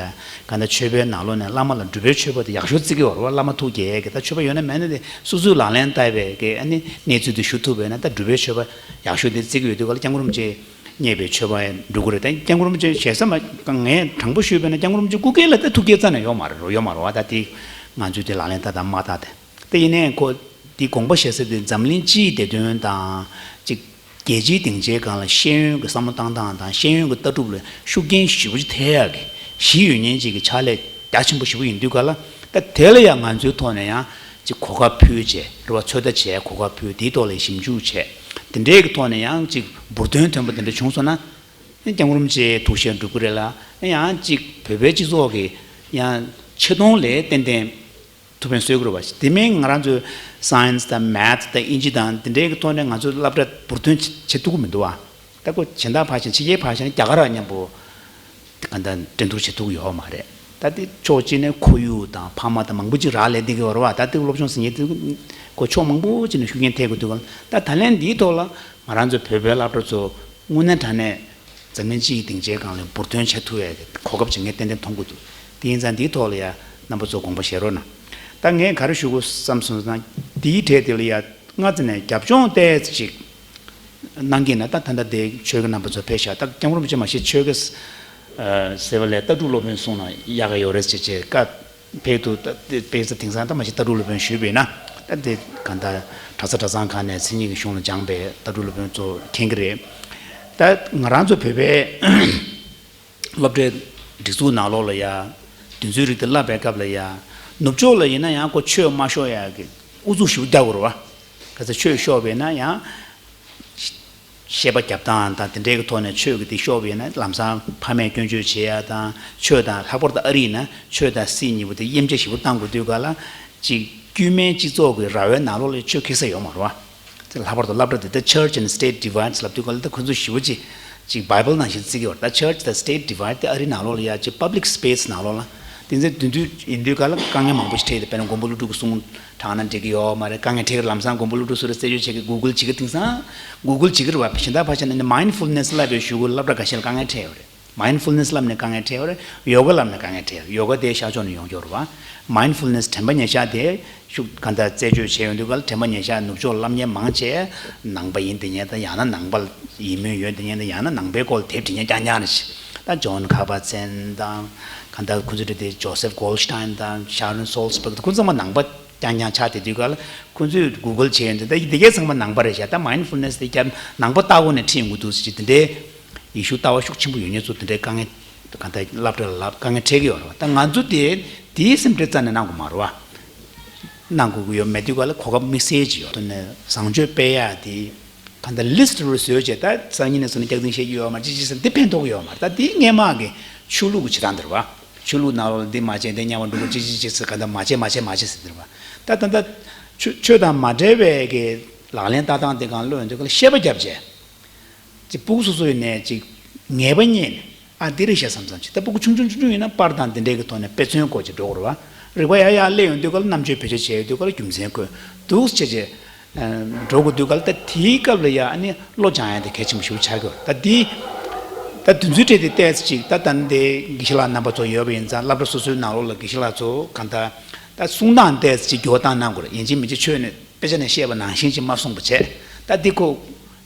གང་ལྟར་ཆོས་པའི་ནང་ལོགས་ནས་བླ་མ་ལ་སྒྲུབ་པའི་མཆོད་པ་དེ་ཡག་ཤོས་བརྩི་གི་ཡོད་རེད་བ། བླ་མ་ཐུགས་དགྱེས་ཡ་གི་ད་མཆོད་པ་ཡོད་ན་མེད་ན་དེ་སོ་སོས་ལག་ལེན་བསྟར་བའི་གི་ཨ་ནི་གནས་ཚུལ་དེ་ཞུ་ཐུབ་པས་ན་ད་སྒྲུབ་པའི་མཆོད་པ་ཡག་ཤོས་དེ་བརྩི་གི་ཡོད་དུས་ག་ལ་སྐྱབས་མགོན་རིན་པོ་ཆེ་བརྙེས་པའི་མཆོད་པ་འགྲོ་གི་རེད། ད་སྐྱབས་མགོན་རིན་པོ་ཆེ་ཞེ་ས་མ་ངས་དྲང་པོ་ཞུས་པས་ན་སྐྱབས་མགོན་རིན་པོ་ཆེ་སྐུ་སྒེར་ལ་ད་ཐུགས་བསྐྱེད་རྩ་ནས་ཡོད་མ་རེད་ཡོད་མ་རེད་བ། ད་དེ་ང་ཚོས་དེ་ལག་ལེན་བསྟར་དང་མ་བསྟར་དེ་ད་ཡིན་ནའི་ཁོ་དེ་དགོངས་པ་བཞེས་ས་དེ་འཛམ་གླིང་སྤྱིའི་བདེ་དོན་དང་ཅིག་རྒྱལ་སྤྱིའི་སྡིངས་ཆའི་སྒང་ལ་ཤེས་ཡོན་གྱི་བསམ་བློ་བཏང་སྟངས་དང་ཤེས་ཡོན་གྱི་ལྟ་གྲུབ་ལ་ཤུགས་རྐྱེན་ཞེ་པོ་ཅིག་ཐེབས་ཡག་གི་གཞི་ཡོད་མཁན་ཅིག་གི་ཕྱག་ལས་རྒྱ་ཆེན་པོ་ཞེ་པོ་ཡིན་དུས་ག་ལ་ད་དེ་ལ་ཡང་ང་ཚོའི་ཐོག་ནས་ཡང་ཅིག་གོ་སྐབས་ཕུལ་བྱས་རེད་བ། ཚོད་ལྟ་བྱས་གོ་སྐབས་ཕུལ་དེའི་ཐོག་ལ་ཞིབ་འཇུག་བྱས་དེ་འདྲའི་གི་ཐོག་ནས་ཡང་ཅིག་འབུར་ཐོན་ཐོན་པ་དེ་འདྲ་བྱུང་སོང་ན་སྐྱབས་མགོན་རིན་པོ་ཆེའི་ཐུགས་བཞེད་འགྲུབ་ཀྱི་རེད་ལ་ཡང་ཅིག་བོད་པའི་སྤྱི་ཚོགས་ཀྱི་ཡང་ཆེ་མཐོང་ལས་ཏན་ཏན་ཐུབ་པའི་སྲོལ་གྱི་རེད་བ། དེ་མིན་ང་རང་ཚོའི་science་དང་math་དང་ཨིན་ཇི་དང་དེ་འདྲའི་གི་ཐོག་ནས་ང་ཚོའི་སློབ་གྲྭ་འབུར་ཐོན་བྱེད་ཐུབ་ཀྱི་མི་འདུག་བ། ད་ཁོ་གཞན་དག་ཕར་ཕྱིན་ཕྱི་རྒྱལ་ཕར་ཕྱིན་རྒྱ་གར་མཉམ་པོ་ག་འདྲ་འགྲན་བསྡུར་བྱེད་ཐུབ་ཀྱི་ཡོད་མ་རེད། ད་དེ་ཕྱོགས་གཅིག་ནས་ཁོར་ཡུག་དང་ཕ་མ་དང་མང་པོ་ཅིག་རག་ལས་བསྡད་ཀྱི་ཡོད་རེད་བ། ད་དེ་སློབ་སྦྱོང་ཟེར་མཁན་དེ་ཁོ་ཕྱོགས་མང་པོ་ཅིག་ནས་ཤུགས་རྐྱེན་ཐེབས་དགོས་འདུག་ག་ད་ད་ལན་འདིའི་ཐོག་ལ་ང་རང་ཚོ་བོད་པའི་སློབ་གྲྭ་ཚོ་དངོས་གནས་དྲང་གནས་འཛམ་གླིང་སྤྱི་ཡི་སྡིངས་ཆའི་སྒང་ལ་འབུར་ཐོན་བྱེད་ཐུབ་ཡས་ཀྱི་གོ་སྐབས་ཅིག་ངས་ཏན་ཏན་མཐོང་གི་འདུག་དེ་ཡིན་ཙང་འདིའི་ཐོག་ལ་ཡ་རྣམ་པ་ཚོ་དགོངས་པ་བཞེས་རོགས་གནང་། ད་ངས་ག་རེ་ཞུ་དགོས་བསམ་སོང་ན་འདིའི་གྲས་དེ་ལ་ཡ་སྔ་ཙམ་ནས་རྒྱབ་ལྗོངས་ཏོག་ཙམ་ཅིག་གནང་གི་ན་ད་ད་ལྟ་དེ་ཆོས་ཀྱི་རྣམ་པ་ཚོ་ཕེབས་ཤག་ད་སྐྱབས་མགོན་རིན་པོ་ཆེ་མ་གཞི་ཆོས་ཀྱི་ཟེར་བ་ལས་ལྟ་གྲུབ་སློབ་དཔོན་གསུངས་ན་ཡག་གི་ཡོད་རེད་ཅེས་བྱས་བཀའ་ཕེབས་འདུག་ད་དེ་དཔེ་ཆ་དེང་སང་ད་མ་གཞི་ལྟ་གྲུབ་སློབ་དཔོན་ཞུས་པས་ན་ད་དེ་གང་ལྟར་གྲྭ་ས་གྲྭ་ཚང་ཁག་ནས་མཚན་ཉིད་ཀྱི་གཞུང་ལ་སྦྱངས་པའི་ལྟ་གྲུབ་སློབ་དཔོན་ཚོ་མཁྱེན་གྱི་རེད། ད་ང་རང་ཚོ་བོད་པའི་སློབ་གྲྭའི་སྒྲིག་འཛུགས་ནང་ལོགས་ལ་ཡ་དེ་ཚོའི་རིགས་དེ་བསླབ་པའི་སྐབས་ལ་ཡ་ནུབ་ཕྱོགས་ལ་ཡིན་ན་ཡང་ཁོ་ཆོས་མ་ཤོར་ཡ་གི་ཨུ་ཚུགས་ཞེ་པོ་རྒྱག་དགོས་རེད་བ། ག་ཚོད་ཆོས་ཤོར་བས་ན་ཡང་། བཤད་པ་རྒྱབ་སྟངས་དང་དེ་འདྲའི་གི་ཐོག་ནས་ཆོས་ཀྱི་དེ་ཤོར་བ་ཡིན་ན་ལམ་སང་ཕ་མས་སྐྱོན་བརྗོད་བྱེད་ཡ་དང་ཆོས་དང་ལྷག་པར་དུ་ཨ་རི་ཡིན་ན་ཆོས་དང་སྲིད་གཉིས་པོ་དེ་དབྱེ་འབྱེད་ཞིབ་པོ་བཏང་དགོས་དུས་ག་ལ་ཅིག་དཀྱུས་མའི་སྤྱི་ཚོགས་ཀྱི་ར་བའི་ནང་ལོགས་ལ་ཆོས་འཁེལ་ས་ཡོད་མ་རེད་བ། ལྷག་པར་དུ་སློབ་གྲྭ་དེ་ད་Church and State Divide་ལབ་དུས་ག་ལ་ད་ཁོ་ཚོ་ཞེ་པོ་ཅིག་ཅིག་Bible་ནང་བཞིན་བརྩི་གི་ཡོད་རེད། ད་Church་དང་State Divide་དེ་ཨ་རི་ནང་ལོགས་ལ་ཡ་ཅིག་public space་ནང་ལོགས་ལ་དེ་ཚོ་དེ་དུས་ཡིན་དུས་ག་ལ་དཀའ་ངལ་མང་པོ་ཞིག་འཕྲད་དེ་དཔེར་ན་མགོན་པོ་ཀླུ་སྒྲུབ་ཀྱི་གསུང་དྲངས་ན་འགྲིག་གི་ཡོད་མ་རེད། དཀའ་ངལ་འཕྲད་ཀྱི་རེད། ལམ་སང་མགོན་པོ་ཀླུ་སྒྲུབ་སུ་རེད་རྩད་གཅོད་བྱེད་ཀྱི་Google་བྱེད་ཀྱི་དེང་སང་Google་བྱེད་ཀྱི་རེད་བ། གཞན་དག་ཕར་བཞག་ན་ནི་mindfulness་བསླབ་པའི་གཞུག་གུ་སློབ་གྲྭ་ཁ་ཤས་ལ་དཀའ་ངལ་འཕྲད་ཡོད་རེད། Mindfulness་བསླབ་ནས་དཀའ་ངལ་འཕྲད་ཡོད་རེད། Yoga་བསླབ་ནས་དཀའ་ངལ་འཕྲད་ཡོད་རེད། Yoga་དེ་ཤར་ཕྱོགས་ནས་ཡོང་ཀྱི་ཡོད་རེད་བ། Mindfulness་དྲན་པ་ཉེར་བཞག་དེ་ཤུགས་གང་ལྟར་རྩད་གཅོད་བྱས་ཡོང་དུས་ག་ལ་དྲན་པ་ཉེར་བཞག་ནུབ་ཕྱོགས་བསླབ་མཁན་མང་ཆེ་ནང་པ་ཡིན་དེ་ཉན་དང་ཡང་ན་ནང་པ་ཡིན་མོས་ཡོད་དེ་ཉན་དང་ཡང་ན་ནང་པའི་སྐོར་ལ་དེབ་བྲིས་མཁན་རྐྱང་རྐྱང་རེད། ད་John Kabat-Zinn་དང་གང་ལྟར་ཁོ་ཚོ་དེ་Joseph Goldstein་དང་Sharon Salzberg་ཁོ་ཚང་མ་ནང་པ་རྐྱང་རྐྱང་ཆགས་བསྡད་དུས་ག་ལ་ཁོ་ཚོས་Google་བྱས་ཡོང་དུས་ད་འདི་གའི་ཚང་མ་ནང་པ་རེད་ཤག་ད་mindfulness་དེ་རྒྱབ་ནང་པ་ལྟ་བུ་ནས་ཁྲིད་ཡོང་གི་འདུག་ཟེར་གྱི་དེ་འདྲའི་ཡེ་ཤུ་ལྟ་བ་ཤུགས་ཆེན་པོ་ཡོད་མཁན་ཚོ་དེ་འདྲའི་དཀའ་ངལ་གང་ལྟར་སློབ་གྲྭ་ལ་ལབ་དཀའ་ངལ་འཕྲད་ཀྱི་ཡོད་རེད་བ། ད་ང་ཚོ་དེ་དེའི་སེམས་ཁྲལ་རྩ་ནས་གནང་དགོས་མ་རེད་བ། གནང་དགོས་ཀྱི་ཡོད་མེད་དུས་ག་ལ་གོ་སྐབས་དམིགས་བསལ་ཅིག་ཡོད་དོ་ནས་བཟང་སྤྱོད་སྤེལ་ཡག་དེ་ གང་ལྟར་ལིསི་ཊི་རུ་བཟོས་བྱས། ད་སང་ཉིན་ནས་བཟུང་ནས་སྐྱག་རྫུན་བཤད་ཀྱི་ཡོད་མ་རེད་ཅི་ཅི་ཟེར་འདི་ཕན་ཐོགས་ཀྱི་ཡོད་མ་རེད། ད་འདི་སྔས་མ་གི་ཆོས་ལུགས་ཀྱི་བྱེད་སྟངས་འདི་རེད་བ། ཆོས་ལུགས་ནང་ལོགས་ལ་འདི་མ་བྱེད། འདི་དམྱལ་བ་འགྲོ་དགོས་ཅི་ཅི་ཅི་ཟེར་གང་ལྟར་མ་བྱེད་མ་བྱེད་མ་བྱེད་ཟེར་འདི་རེད་བ། ད་ད་ད་ཆོས་ཆོས་དང་མ་འབྲེལ་བའི་གི་ལག་ལེན་ལྟ་སྟངས་འདི་གང་བློ་ཡོད་འདོད་ག་ལ་བཤད་པ་བརྒྱབ་བྱས། ཅིག་སྤུ་གུ་སོ་སོ་ཡིན་ནས་ཅིག་ངེས་པ་རྙེད་ནས། ཨ་འདི་རེད་ཤག་བསམ་བསམ་ཅིག་ད་སྤུ་གུ་ཆུང་ཆུང་ཆུང་ཆུང་ཡིན་ན་པར་དང་འདི་འདྲའི་གི་ཐོག་ནས་དཔེ་མཚོན་སྐོར་ཅིག་འགྲོ་དགོས་རེད་བ། རིག་པ་ཡར་ཡར་སླེབས་ཡོང་དུས་ག་ལ་རྣམ་དཔྱོད་བེད་སྤྱོད་བྱས་ཡོང་དུས་ག་ལ་རྒྱུ་མཚན་དགོས་འདུག་བྱས་བྱས། འགྲོ་དགོས་དུས་ག་ལ་ད་དེའི་སྐབས་ལ་ཡ་ཨ་ནི་བློ་སྦྱང་ཡ་དེ་གལ་ཆེན་པོ་ཞེ་པོ་ཆགས་ཀྱི་ཡོད་རེད། ད་འདི་ད་དུས་ཚོད་སྤྲད་དེ་ཏོག་ཙམ་ཅིག་ད་ད་འདི་དགེ་བཤེས་ལགས་རྣམ་པ་ཚོ་ཡོད་པ་ཡིན་ཙང་། སློབ་གྲྭ་སོ་སོའི་ནང་ལོགས་ལ་དགེ་བཤེས་ལགས་ཚོ་གང་ལྟར་ད་གསུང་སྟངས་ཏོག་ཙམ་ཅིག་འགྱུར་བ་བཏང་གནང་དགོས་རེད། ཡིན་གཅིག་མིན་གཅིག་ཆོས་ནས་དཔེ་ཆ་ནས་བཤད་པ་ནང་བཞིན་ཅིག་མ་གསུངས་པ་བྱས། ད་འདི་ཁོ་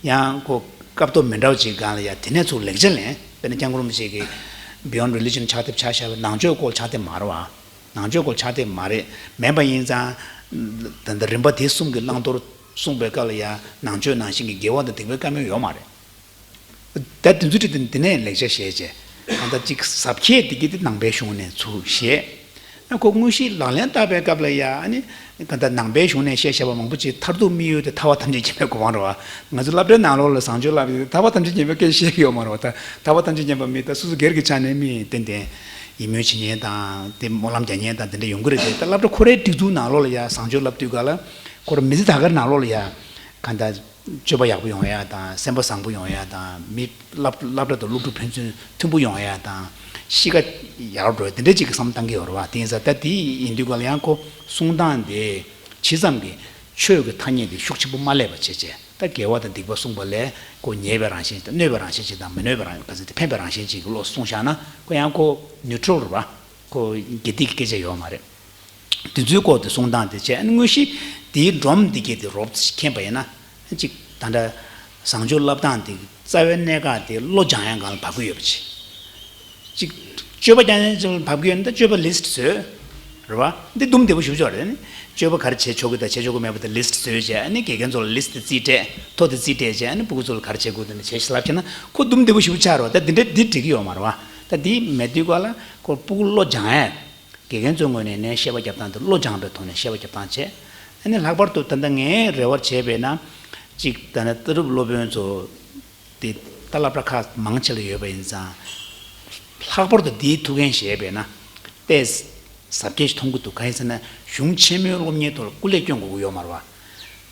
ཡང་ཁོ་སྐབས་ཐོག་མི་འདྲ་བ་ཅིག་སྒང་ལ་ཡ་དེ་ནས་ཚུར་ལེགས་ཆ་ལེན། དཔེར་ན་སྐྱབས་མགོན་རིན་པོ་ཆེ་གི་Beyond Religion ཕྱག་དེབ་ཆ་བཞག་པའི་ནང་ཆོས་སྐོར་ཕྱག་དེབ་མ་རེད་བ། ནང་ཆོས་སྐོར་ཕྱག་དེབ་མ་རེད། མིན་པ་ཡིན་ཙང་། ད་ལྟ་རིམ་པ་དེ་གསུམ་གྱི་བླང་དོར་གསུངས་པའི་སྐབས་ལ་ཡང་ནང་ཆོས་ནང་བཞིན་གྱི་དགེ་བ་དང་སྡིག་པའི་བཀའ་མོལ་ཡོད་མ་རེད། ད་དེ་ཚོ་དེ་དེ་ནས་ལེགས་ཆ་བཤད་བྱས། ད་ལྟ་ཅིག་ཟབ་ཁྱད་དེ་གི་དེ་ནང་པའི་གཞུང་ནས་ཚུར་བཤད། ཨ་ཁོ་དངོས་གཞི་ལག་ལེན་བསྟར་པའི་སྐབས་ལ་ཡང་ཨ་ནི། གང་ལྟར་ནང་པའི་གཞུང་ནས་བཤད་བཞག་པ་མང་པོ་ཅིག་མཐར་ཐུག་དམིགས་ཡུལ་དེ་ཐར་པ་ཐམས་ཅད་མཁྱེན་པའི་གོ་འཕང་རེད་བ། ང་ཚོ་སློབ་གྲྭའི་ནང་ལོགས་ལ་བཟང་སྤྱོད་བསླབ་ཡོད་དེ་ཐར་པ་ཐམས་ཅད་མཁྱེན་པའི་སྐད་བཤད་ཀྱི་ཡོད་མ་རེད་བ། ད་ཐར་པ་ཐམས་ཅད་མཁྱེན་པ་མིན། ད་སོ་སོ་སྒེར་གྱི་ཆ་ནས་མི་ཏན་ཏན་ཡིད་སྨོན་བྱེད་མཁན་དང་དེ་སྨོན་ལམ་རྒྱག་མཁན་དང་དེ་འདྲ་ཡོང་གི་རེད་དེ། ད་སློབ་གྲྭ་ཁོ་རའི་སྒྲིག་འཛུགས་ནང་ལོགས་ལ་ཡ་བཟང་སྤྱོད་བསླབ་དུས་ག་ལ་ཁོ་ར་མི་ཚེ་ད་གར་ནང་ལོགས་ལ་ཡ་གང་ལྟར་སྤྱོད་པ་ཡག་པོ་ཡོང་ཡ་དང་། སེམས་པ་བཟང་པོ་ཡོང་ཡ་དང་། མི་སློབ་སློབ་གྲྭ་དང་སློབ་ཕྲུག་ཕན་ཚུན་མཐུན་པོ་ཡོང་ཡ་དང་། གཤིས་ཀ་ཡག་འགྲོ་ཡ་དེ་འདྲ་ཅིག་གི་བསམ་བློ་བཏང་གི་ཡོད་རེད་བ། དེ་ཡིན་ཙང་ད་དེ་ཡིན་དུས་ག་ལ་ཡང་ཁོ་གསུང་སྟངས་དེ་ཇི་ཙམ་གྱི་ཆོས་ཀྱི་ཐ་སྙད་དེ་ཤུགས་ཆེན་པོ་མ་སླེབས་པ་བྱས་བྱས། ད་དགེ་བ་དང་སྡིག་པ་གསུངས་པ་ལས་ཁོ་ཉེས་པའི་རང་བཞིན་དང་གནོད་པའི་རང་བཞིན་ཅིག་དང་། མི་གནོད་པའི་རང་ག་ཚོད་དེ་ཕན་པའི་རང་བཞིན་ཅིག་གི་བློ་གསུངས་བཞག་ན་ཁོ་ཡང་ཁོ་ནིའུ་ཊྲལ་རེད་བ། ཁོ་དགེ་སྡིག་གི་སྐད་ཆ་ཡོད་མ་རེད། དེ་ཚོའི་སྐོར་དུ་གསུང་སྟངས་དེ་བྱས། ཨ་ནི་དངོས་གཞི་དེའི་སྒྲོམ་འདི་གས་དེ་རོབ་ཙམ་མཁྱེན་པ་ཡིན་ན། ཅིག་ད་ལྟ་བཟང་སྤྱོད་བསླབ་སྟངས་དེ་རྩ་བའི་གནད་འགག་དེ་བློ་སྦྱང་ཡག་སྒང་ལ་བབས་ཀྱི་ཡོད་པ་ཅིག་ཅིག་སྤྱོད་པ་སྦྱང་ཡག་སྒང་ལ་བབས་ཀྱི་ཡོད་ན། ད་སྤྱོད་པ་ལིསི་ཊི་བཟོས་རེད་བ། འདི་འདུམ་བདེ་པོ་ཞེ་པོ་ཅིག་རེད། ཨ་ནི་སྤྱོད་པ་ག་རེ་བྱེད་ཆོག་གི་དང་བྱེད་ཆོག་གི་མེད་པ་དེ་ལིསི་ཊི་བཟོས་བྱས། ཨ་ནི་དགེ་རྒན་ཚོ་ལ་ལིསི་ཊི་དེ་རྩིས་སྤྲད། ཐོ་དེ་རྩིས་སྤྲད་བྱས། ཨ་ནི་སྤུ་གུ་ཚོ་ལ་ག་རེ་བྱེད་དགོས་དེ་འདྲ་བྱས་ལབ་བྱས་ན་ཁོ་འདུམ་བདེ་པོ་ཞེ་པོ་ཆགས་རེད་བ། ད་འདི་འདྲ་འདི་འགྲིག་གི་ཡོད་མ་རེད་བ། ད་འདི་མེད་དུས་ག་ལ་ཁོ་སྤུ་གུ་བློ་སྦྱང་ཡག་དགེ་རྒན་ཚོའི་ངོས་ནས་ནས་བཤད་པ་རྒྱབ་སྟངས་དེ་བློ་སྦྱངས་པའི་ཐོག་ནས་བཤད་པ་རྒྱབ་སྟངས་བྱས། ཨ་ནི་ལྷག་པར་དུ་ད་ལྟ་ངའི་རེ་བ་བྱས་པས་ན། གཅིག་ད་ལྟ་ལྟ་གྲུབ་སློབ་དཔོན་ཚོ་དེ་ད་སློབ་གྲྭ་ཁག་མང་ཆེ་ལ་ཡོད་པ་ཡིན་ཙང་། ལྷག་པར་དུ་འདིའི་ཐུགས་འགན་བཞེས་པས་ན་ཏོག་ཙམ་གཟབ་རྒྱས་ཤིག་མཐོང་གི་འདུག་གང་ཡིན་ཟེར་ན་གཞུང་ཆེན་མོའི་སློབ་གཉེར་ཐོག་ལ་སྐུ་ལས་སྐྱོན་དགོས་ཀྱི་ཡོད་མ་རེད་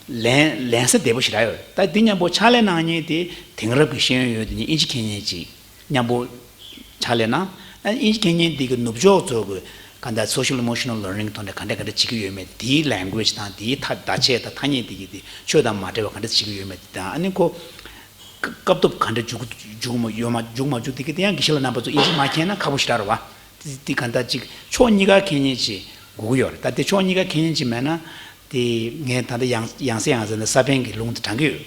བ། ལན་ལན་ས་བདེ་པོ་ཞེ་དྲག་ཡོད་རེད། ད་འདི་མཉམ་པོ་ཕྱག་ལས་གནང་མཁན་དེ་དེང་རབས་ཀྱི་ཤེས་ཡོན་ཡོད་དེ་ནི་ཨིན་ཇི་མཁྱེན་མཁན་ཅིག་མཉམ་པོ་ཕྱག་ལས་གནང་། ཨ་ཨིན་ཇི་མཁྱེན་མཁན་འདི་གི་ནུབ་ཕྱོགས་ཚོ་གི་ག་འདྲ་social emotional learning ཐོག་ནས་ག་འདྲ་ག་འདྲ་བྱེད་ཀྱི་ཡོད་མེད། དེའི་language དང་དེའི་ཐ་བརྡ་ཆད་དང་ཐ་སྙད་འདི་གི་དེ་ཆོས་དང་མ་འབྲེལ་བ་ག་འདྲ་བྱེད་ཀྱི་ཡོད་མེད་དེ་དང་། ཨ་ནི་ཁོ་སྐབས་ཐོབ་ག་འདྲ་འཇུག་འཇུག་མ་ཡོད་མ་འཇུག་མ་འཇུག་དེ་གི་དེ་ཡང་དགེ་བཤེས་ལགས་རྣམ་པ་ཚོ་ཨིན་ཇི་མ་མཁྱེན་ན་ཁག་པོ་ཞེ་དྲག་རེད་བ། དེ་དེ་ག་འདྲ་ཅིག་ཕྱོགས་གཉིས་ཀ་མཁྱེན་མཁན་ཅིག་དགོས་ཀྱི་ཡོད་རེད། ད་དེ་ཕྱོགས་གཉིས་ཀ་མཁྱེན་མཁན་ཅིག་མེད་ན། དེ་ངས་ད་ལྟ་ཡང་ཡང་སེ་ཡང་སེ་ནས་ས་པཎ་གྱི་ལུང་དེ་དྲངས་ཀྱི་ཡོད།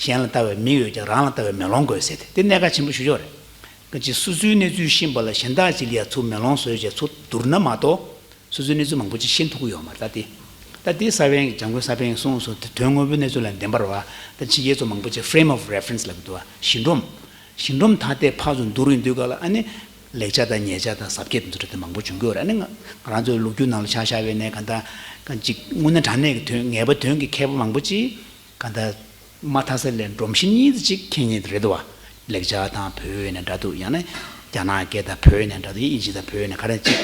གཞན་ལ་ལྟ་བའི་མིག་ཡོད་ཀྱང་རང་ལ་ལྟ་བའི་མེ་ལོང་དགོས་ཟེར་ཏེ། དེ་གནད་འགག་ཆེན་པོ་ཞེ་པོ་ཅིག་རེད། ག་ཅིག་སོ་སོའི་གནས་ཚུལ་ཤེས་པ་ལ་གཞན་དག་ཅིག་ལ་ཡ་ཚུར་མེ་ལོང་བཟོས་བྱས་ཚུར་བསྡུར་ན་མ་གཏོགས། སོ་སོའི་གནས་ཚུལ་མང་པོ་ཅིག་ཤེས་ཐུབ་ཀྱི་ཡོད་མ་རེད། ད་དེ་ད་དེ་ས་པཎ་གྱི་འཇམ་མགོན་ས་པཎ་གྱི་གསུང་སོང་དེ་དོན་དངོས་པོའི་གནས་ཚུལ་ལ་ལྡན་པ་རེད་བ། ད་ཕྱི་རྒྱལ་ཚོ་མང་པོ་ཅིག་frame of reference ལབ་ཀྱི་འདུག་བ། གཞི་སྒྲོམ། གཞི་སྒྲོམ་ད་ལྟའི་ཕར་ཚུར་བསྡུར་ཡོང་དུས་ག་ལ་ཨ་ནི་ལེགས་ཆ་དང་ཉེས་ཆ་དང་ཟབ་ཁྱད་དེ་ཚོ་རེད་དེ་མང་པོ་བྱུང་གི་ཡོད་རེད། ཨ་ནི་ང་ང་རང་ཚོའི་ལོ་རྒྱུས་ནང་ལ་ཆ་བཞག་པ་ཡིན་ན་ག་འདྲ་ག་ཅིག་དངོས་གནས་དྲང་གནས་ཀྱི་དོན་ངེས་པ་དོན་གྱི་མཁས་པ་མང་པོ་ཅིག་ག་འདྲ་མ་མཐའ་ས་ལས་སྒྲོམ་གཞི་གཉིས་ཅིག་མཁྱེན་མཁན་དེ་རེད་འདུག་བ། ལེགས་སྦྱར་དང་བོད་ཡིག་ནས་འདྲ་འདུག་ཡང་ན་རྒྱ་ནག་སྐད་དང་བོད་ཡིག་ནས་འདྲ་འདུག་ཨིན་ཇི་དང་བོད་ཡིག་ནས་ག་རེ་ཅིག་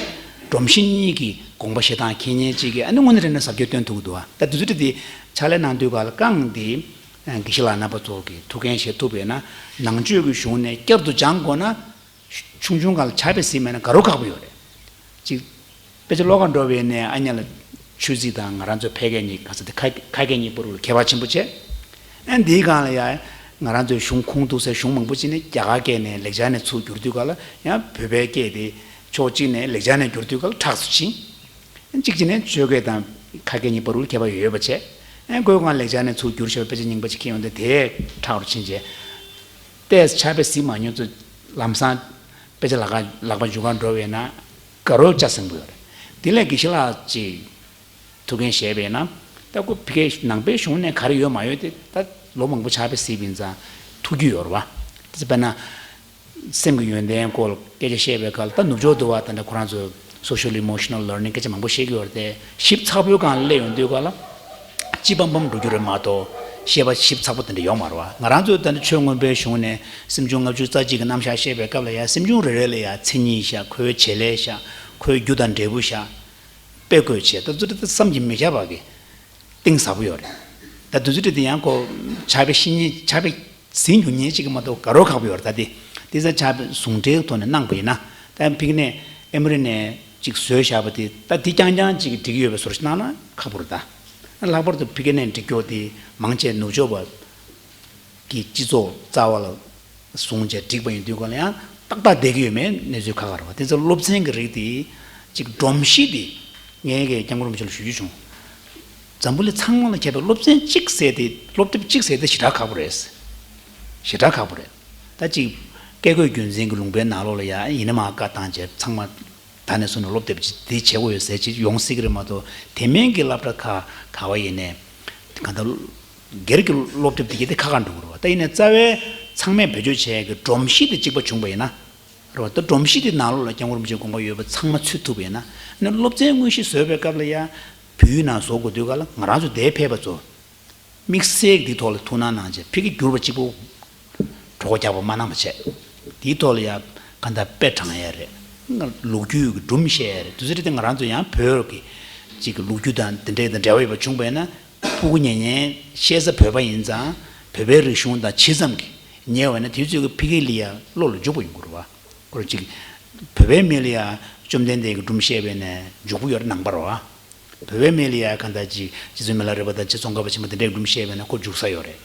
སྒྲོམ་གཞི་གཉིས་ཀྱི་དགོངས་པ་བཞེས་སྟངས་མཁྱེན་མཁན་ཅིག་གིས་ཨ་ནི་དངོས་གནས་དྲང་གནས་ཟབ་རྒྱས་སྟོན་ཐུབ་ཀྱི་འདུག་བ། ད་དེ་ཚོ་དེ་ཕྱག་ལས་གནང་དུས་ག་ལ་རྐང་འདི་དགེ་བཤེས་ལགས་རྣམ་པ་ཚོ་གི་ཐུགས་འགན་བཞེས་ཐུབ་པས་ན། ནང་ཆོས་ཀྱི་གཞུང་ནས་བསྐྱར་དུ་སྦྱང་དགོས་ན། ཆུང་ཆུང་སྒང་ལ་ཕྱག་དཔེ་གཟིགས་མེད་ན་དགའ་རབ་ཁག་པོ་ཡོད་རེད། ཅིག་དཔེ་ཆ་ཀློག་གར་འགྲོ་བའི་ནས་ཨ་ཉལ་ལ་ཆོས་རྩིས་དང་ང་རང་ཚོའི་ཕལ་སྐད་གཉིས་ག་ས་དེ་ཁ་ཁ་སྐད་གཉིས་བར་ལ་ཁྱད་པར་ཆེན་པོ་བྱས། ཨ་འདིའི་སྒང་ལ་ཡ་ང་རང་ཚོའི་གཞུང་ཁུངས་གཏུགས་སའི་གཞུང་མང་པོ་ཅིག་ནི་རྒྱ་གར་སྐད་ནས་ལེགས་སྦྱར་ནས་ཚུར་བསྒྱུར་དུས་ག་ལ་ཡང་བོད་པའི་སྐད་དེ་ཕྱོགས་གཅིག་ནས་ལེགས་སྦྱར་ནས་བསྒྱུར་དུས་ག་ལ་ཁྲག་སུ་ཕྱིན། གཅིག་བྱས་ནས་ཆོས་སྐད་དང་ཁ་སྐད་གཉིས་བར་ལ་ཁྱད་པར་ཡོད་པ་བྱས། ཨེ་ཁོའི་སྒང་ལེགས་སྦྱར་ནས་ཚུར་བསྒྱུར་བཞག་པའི་དཔེ་ཆ་རྙིང་པ་ཅིག་ཁྱེར་ཡོང་དུས་དེ་ཁྲག་རུ་ཕྱིན་བྱས། ཏོག་ཙམ་ཕྱག་དཔེ་གཟིགས་མ་མྱོང་ཚོ་ལམ་སང་དཔེ་ཆ་ལག་ཁ་ལག་པ་འཇུ་གར་འགྲོ་བས་ན་དགའ་རབ་ལྕགས་ཟིང་པོ་ཡོད་རེད། དེ་ལས་དགེ་བཤེས་ལགས་ཀྱིས་ཐུགས་འགན་བཞེས་པས་ན། ད་ཁོ་ཕ་གིའི་ནང་པའི་གཞུང་ནས་ག་རེ་ཡོད་མ་ཡོད་དེ་ད་ལོ་མང་པོ་ཕྱག་དཔེ་གཟིགས་པ་ཡིན་ཙང་ཐུགས་རྒྱུས་ཡོད་རེད་བ། དཔེར་ན། སེམས་ཀྱི་ཡོན་ཏན་སྐོར་སྐད་ཆ་བཤད་པའི་སྐབས་ལ་ད་ནུབ་ཕྱོགས་དུ་བ་དེ་འདྲ་ཁོ་རང་ཚོ་social emotional learning སྐད་ཆ་མང་པོ་བཤད་ཀྱི་ཡོད་རེད་དེ། ཞིབ་ཚགས་པོའི་སྒང་ལ་སླེབས་ཡོང་དུས་སྐབས་ལ་ཅི་བམ་བམ་འགྲོ་རྒྱུ་རེད་མ་གཏོགས་ ཤེས་པ་ཞིབ་ཚགས་པོ་དེ་འདྲ་ཡོད་མ་རེད་བ། ང་རང་ཚོའི་ད་ནི་ཆོས་མངོན་པའི་གཞུང་ནས་སེམས་བྱུང་ལྔ་བཅུ་རྩ་གཅིག་གི་རྣམ་གཞག་བཤད་པའི་སྐབས་ལ་ཡང་སེམས་བྱུང་རེ་རེ་ལ་ཡང་མཚན་ཉིད་བཞག་ཁོའི་བྱེད་ལས་བཞག་ཁོའི་རྒྱུ་དང་འབྲས་བུ་བཞག་དཔེ་བཀོད་བྱས་ད་ཚོ་དེ་བསམ་གྱིས་མི་ཁྱབ་པ་གི་གཏིང་ཟབ་པོ་ཡོད་རེད། ད་དུས་ཚོད་དེ་ཡང་ཁོ་ཕྱག་དཔེ་ཤེས་མཁན་ཕྱག་དཔེ་ཟིན་རྒྱུ་མཁན་གཅིག་གི་མ་གཏོགས་དགའ་རབ་ཁག་པོ་ཡོད་རེད། ད་དེ་དེ་ཚ་ཕྱག་དཔེ་ཟུང་འབྲེལ་ཐོག་ནས་གནང་པ་ཡིན་ན་ད་ཕ་གི་ནས་ཨེ་མོ་རི་ནས་ཅིག་བཟོས་བཞག་པ་དེ་ད་དེ་རྐྱང་རྐྱང་ཅིག་འགྲིག་ཡོད་པའི་བཟོ་ཞིག་གནང་ན་ཁག་པོ་རེད། ད་ལྷག་པར་དུ་ཕ་གི་ནས་འགྲིག་རྒྱུ་དེ་མང་ཆེ་ནུབ་ཕྱོགས་པ་གི་སྤྱི་ཚོགས་རྩ་བ་ལ་བཟུང་བྱས་བསྒྲིགས་པ་ཡིན་དུས་ག་ལ་ཡང་ཏག་ཏག་བསྡད་ཀྱི་ཡོད་མེད་གནས་ཚུལ་ཁག་ཁག་རེད་བ། དེ་ཚོ་སློབ་ཚན་གྱི་རིགས་དེ་ཅིག་སྒྲོམ་གཞི་དེ་ངས་ཀྱི་སྐྱབས་མགོན་རིན་པོ་ཆེ་ལ་ཞུ་རྒྱུ་བྱུང་། འཛམ་བུ་གླིང་ཚང་མ་ལ་ཁྱབ་པའི་སློབ་ཚན་གཅིག་ཟེར་དེ་སློབ་དེབ་གཅིག་ཟེར་དེ་ཞེ་དྲག་ཁག་པོ་རེད། ཞེ་དྲག་ཁག་པོ་རེད། ད་ཅིག་བཀས་བཀོད་རྒྱུད་འཛིན་གྱི་ལུང་པའི་ནང་ལོགས་ལ་ཡ་ཡིན་ན་མ་བཀའ་བཏང་བྱས་ཚང་མ་ད་ནས་བཟུང་ནས་སློབ་དེབ་ཅིག་འདི་བྱེད་དགོས་ཡོད་ཟེར་ཅིག་ཡོང་སྲིད་ཀྱི་རེད་མ་གཏོགས་དེ་མིན་གྱི་སློབ་གྲྭ་ཁག་ག་བ་ཡིན་ནས་གང་ལྟར་སྒེར་གྱི་སློབ་དེབ་དེ་གྱད་དེ་ཁག་ཁག་འགྲོ་གི་རེད་བ། ད་ཡིན་ནའི་རྩ་བའི་ཚང་མས་བེད་སྤྱོད་བྱེད་ཡག་གི་སྒྲོམ་གཞི་དེ་གཅིག་པ་བྱུང་པ་ཡིན་ན་རེད་བ། ད་སྒྲོམ་གཞི་དེ་ནང་ལོགས་ལ་སྐྱབས་མགོན་རིན་པོ་ཆེའི་དགོངས་པ་ཡོད་པ་ཚང་མ་ཚུད་ཐུབ་པ་ཡིན་ན་ནི་སློབ་ཚན་དངོས་གཞི་བཟོས་པའི་སྐབས་ལ་ཡ་བོད་ཡིག་ནང་བཟོ་དགོས་དུས་ག་ལ་ང་རང་ཚོ་འདིར་ཕེབས་པ་ཚོ་དམིགས་བསལ་གྱི་འདིའི་ཐོག་ལ་ཐུགས་སྣང་གནང་བྱས་ཕ་གི་བསྒྱུར་བ་གཅིག་པོ་གྲོགས་རྒྱག་པ་མ་གནང་བ་བྱས། དེའི་ཐོག་ལ་ཡང་གང་ལྟར་དཔེ་དྲངས་ཡ་རེད། ལོ་རྒྱུས་ཀྱི་སྒྲུང་བཤད་ཡ་རེད། དུས་ཚོད་དེ་ང་རང་ཚོ་ཡང་བོད་ཀྱི་ཅིག་གི་ལོ་རྒྱུས་དང་དེ་འདྲའི་དང་འབྲེལ་བ་ཡོད་པ་བྱུང་བས་ན་སྤུ་གུ་ཉན་ཉན་ཤེས་ས་བོད་པ་ཡིན་ཙང་བོད་པའི་རིག་གཞུང་དང་ཇི་ཙམ་གྱི་ཉེ་བ་ན་དེ་ཚོས་ཀྱི་ཕ་གི་ལ་ཡ་བློ་ལ་འཇུག་པ་ཡོང་གི་རེད་བ། ཁོ་རང་ཅིག་བོད་པའི་མི་ལ་ཡ་བཅོམ་ལྡན་འདས་ཀྱི་སྒྲུང་བཤད་པས་ན་འཇུག་པོ་ཡོད་རེད་ནང་པར་བ། བོད་པའི་མི་ལ་ཡ་གང་ལྟར་ཅིག་རྗེ་བཙུན་མི་ལ་རས་པ་དང་རྗེ་ཙོང་ཁ་པ་ཆེན་པོ་དེ་འདྲའི་སྒྲུང་བཤད་པས་ན་ཁོ་འཇུག་ས་ཡོད་རེད།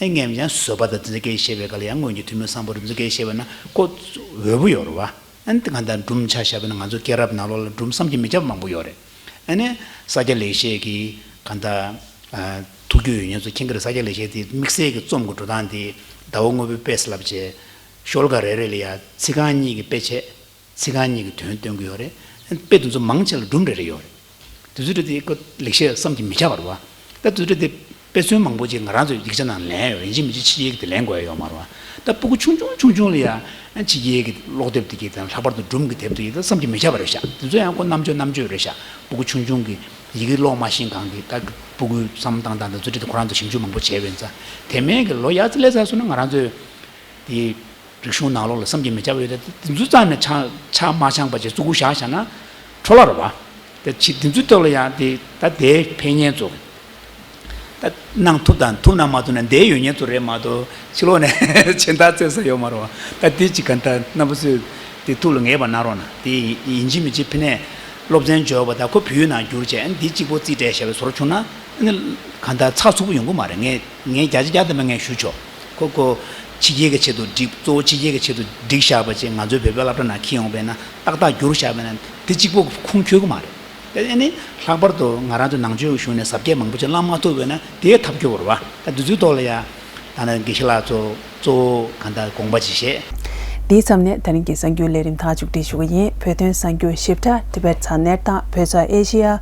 ཨེ་ངས་ཡང་བཟོད་པ་དང་དེ་ཚོ་སྐད་བཤད་པའི་སྐབས་ལ་ཡང་སྔོན་གྱི་ཐུན་མིན་བཟང་པོ་རིག་འཛིན་སྐད་བཤད་པས་ན་ཁོ་འོས་པོ་ཡོད་རེད་བ། ཨ་ནི་གང་ལྟར་སྒྲུང་ཆ་བཞག་པས་ན་ང་ཚོ་སྐྱེས་རབས་ནང་ལོགས་ལ་སྒྲུང་བསམ་གྱིས་མི་ཁྱབ་མང་པོ་ཡོད་རེད། ཨ་ནི་ས་སྐྱ་ལེགས་བཤད་ཀྱི་གང་ལྟར་ཐུགས་རྒྱུས་ཡོད་མཁན་ཚོ་མཁྱེན་གྱི་རེད། ས་སྐྱ་ལེགས་བཤད་དེ་དམིགས་བསལ་གྱི་རྩོམ་གྱི་འགྲོ་སྟངས་དེ་ཟླ་བ་དངོས་པོའི་དཔེ་ཟེར་ལབ་བྱས་ཤོ་ལོ་ཀ་རེ་རེ་ལ་ཡ་ཚིག་རྐང་གཉིས་ཀྱི་དཔེ་བྱས། ཚིག་རྐང་གཉིས་ཀྱི་དོན་སྟོན་གྱི་ཡོད་རེད། དཔེ་དེ་ཚོ་མང་ཆེ་ལ་སྒྲུང་རེ་རེ་ཡོད་རེད། དེ་ཚོ་རེད་དེ་ཁོ་ལེགས་བཤད་བསམ་གྱིས་མི་ཁྱབ་པ་རེད་བ། ད་དེ་ཚོ་རེད་དེ་དཔེ་མཚོན་མང་པོ་ཅིག་ང་རང་ཚོའི་ཡིག་ཆ་ནང་ལེན་ཡོད་རེད། ཡིན་གཅིག་མིན་གཅིག་ཕྱི་རྒྱལ་གྱི་དེ་ལེན་དགོས་ཡ་ཡོད་མ་རེད་བ། ད་སྤུ་གུ་ཆུང་ཆུང་ཆུང་ཆུང་ལ་ཡ་ཕྱི་རྒྱལ་གྱི་ཀློག་དེབ་དེ་གྱད་དང་ལྷག་པར་དུ་སྒྲུང་གི་དེབ་དེ་གྱད་ད་བསམ་གྱིས་མི་ཁྱབ་པ་རེད་ཤག་དེ་ཚོ་ཡང་ཁོ་རྣམ་དཔྱོད་རྣམ་དཔྱོད་རེད་ཤག་སྤུ་གུ་ཆུང་ཆུང་གི་ཡི་གེ་ཀློག་མ་ཤེས་གང་གི་ད་སྤུ་གུའི་བསམ་བློ་བཏང་སྟངས་དང་དེ་ཚོ་རེད་དེ་ཁོ་རང་ཚོ་ཞིབ་འཇུག་མང་པོ་བྱས་པ་ཡིན་ཙང་དེ་མིན་གྱི་ལོ་ཡར་ཙམ་སླེབས་ཚར་སོང་ན་ང་རང་ཚོའི། དེའི་རིག་གཞུང་ནང་ལོགས་ལ་བསམ་གྱིས་མི་ཁྱབ་པ་ཡོད་དེ་དེ་ཚོ་རྩ་ནས་ཆ་ཆ་མ་འཆང་པ་བྱས་བཙུགས་བཞག་བཞག་ན་འཕྲོ་བརླག་རེད་བ། དེ་ཅི་དེ་ཚོའི་ཐོག་ལ་ཡང་དེ་ད་དེའི་ཕན་ཡོན་ཚོ་ད་གནང་ཐུབ་དང་ཐུབ་ན་མ་ཐུབ་ན་འདས་ཡོད་མཁན་ཚོ་རེད་མ་གཏོགས་ཕྱི་ལོགས་ནས་ཕྱི་ཟླ་བཙལ་ས་ཡོད་མ་རེད་བ། ད་དེ་ཅི་ག་ད་རྣམ་པ་ཚོས་དེ་ཐུགས་ལ་ངེས་པ་གནང་རོགས་གནང་། དེ་ཡིན་གཅིག་མིན་གཅིག་ཕ་ནས་སློབ་ཚན་སྦྱོར་བ་དང་ཁོ་བོད་ཡིག་ནང་བསྒྱུར་བྱས་ཨ་ནི་དེ་གཅིག་པོ་རྩིས་སྤྲད་བཞག་པའི་བཟོ་འདྲ་བྱུང་ན་ཨ་ནི་གང་ལྟར་ཚགས་ཚུད་པོ་ཡོང་གི་མ་རེད། ངས་ངས་བརྒྱ་ཆ་བརྒྱ་ཐམ་པ་ངས་ཞུ་ཆོག་ཁོ་ཁོ་ཕྱི་རྒྱལ་གྱི་ཆེད་དུ་བསྒྲིགས། གཙོ་བོ་ཕྱི་རྒྱལ་གྱི་ཆེད་དུ་བསྒྲིགས་བཞག་པ་ཅིག་ང་ཚོའི་བོད་པའི་སློབ་གྲྭ་ནང་འཁྱེར་ཡོང་བས་ན་ཏག་ཏག་བསྒྱུར་བཞག་པས་ན་དེ་གཅིག་པོ་ཁུངས་འཁྱོལ་གྱི་མ་རེད། དེ་ནི་ལྷག་པར་དུ་ང་རང་ཚོ་ནང་ཆོས་ཀྱི་གཞུང་ནས་ཟབ་རྒྱས་མང་པོ་ཅིག་བླང་མ་ཐུབ་པས་ན་དེའི་ཐབས་སྐྱོ་བོ་རེད་བ། ད་འདི་ཚོའི་ཐོག་ལ་ཡ་ད་ནི་དགེ་བཤེས་ལགས་ཚོ་གཙོ་བོ་གང་ལྟར་དགོངས་པ་ཅིག་བཞེས། འདིའི་མཚམས་ནས་ད་རིང་གི་གསར་འགྱུར་ལས་རིམ་ཐག་མཇུག་སྒྲིལ་ཞུ་གི་ཡིན། བོད་དོན་གསར་འགྱུར་ཞིབ་ཕྲ་ཏི་བེད་ཚགས་གནས་སྟངས་བོད་ཚགས་ཨེ་ཤེ་ཡ།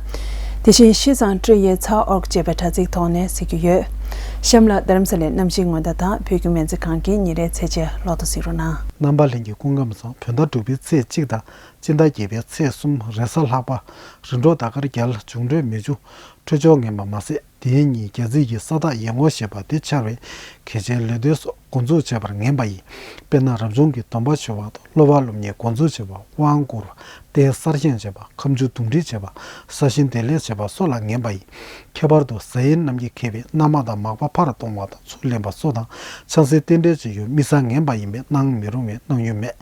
དེ་བཞིན་ཤིས་ཙང་ཀྲི་ཡེ་ཚགས་ཨོར་ཅེས་པའི་དྲ་ཚིགས་ཐོག་ནས་གཟིགས་རྒྱུ་ཡོད། གཤམ་ལ་རྡ་རམ་ས་ལའི་གནམ་གཤིས་སྔོན་བརྡ་དང་བོད་ཀྱི་སྨན་རྩིས་ཁང་གི་ཉིན་རེའི་ཚེས་ཆའི་ལོ་ཐོ་གཟིགས་རོགས་གནང་། རྣམ་པ་ལྷན་རྒྱས་སྐུ་ཁམས་བཟང་། བོད་ཟླ་དྲུག་པའི་ཚེས་གཅིག་དང་སྤྱི་ཟླ་བརྒྱད་པའི་ཚེས་གསུམ་རེས་གཟའ་ལྷག་པ། རིམ་གྲོ་ཟླ་སྐར་རྒྱལ། འབྱུང་འཕྲོད་མེ་ཆུང་། འཕྲོད་སྦྱོར་ངན་པ་མ་ཟད། དེའི་ཉིན་རྒྱལ་རྩིས་ཀྱི་ས་བདག་ཡེ་ངོ་ཞེས་པ་དེ་འཆར་བས་གལ་ཆེའི་ལས་དོན་སོགས་འགོ་འཛུགས་བྱེད་པར་ངན་པ་ཡིན། དཔེར་ན་རབ་བྱུང་གི་སྡོམ་པ་ཞུ་བ་དང་སློབ་པ་སློབ་གཉེར་འགོ་འཛུགས་བྱེད་པ། དབང་བསྐུར་བ། རྟེན་གསར་བཞེངས་བྱེད་པ། ཁ་མཆུ་འདུམ་འགྲིག་བྱེད་པ། ས་ཞིང་འདེབས་ལས་བྱེད་པ་སོགས་ལ་ངན་པ་ཡིན། ཁྱད་པར་དུ་གཟའ་ཡིས་གནམ་གྱིས་ཁེབས་པས་གནམ་དམག་དང་མག་པ་ཕར་གཏོང་བ་དང་ཚུར་ལེན་པ་སོགས་དང་ཆང་སའི་རྟེན་འབྲེལ་བྱེད་ཡུལ་དམིགས་བསལ་ངན་པ་ཡིན་པས་གནང་མི་རུང་བའི་གནང་ཡུལ་མེད།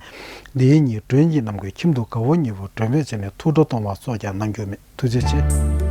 འདིའི་ཉིན་མགྲོན་གྱི་རྣམ་ཀུན་ཁྱིམ་དུ་དགའ་བོ་ཉེ་བོ་མགྲོན་འབོད་བྱས་ནས་ཐུགས་སྤྲོ་གཏོང་བ་སོགས་ཀྱང་གནང་རྒྱུ་མེད། ཐུགས་རྗེ་ཆེ།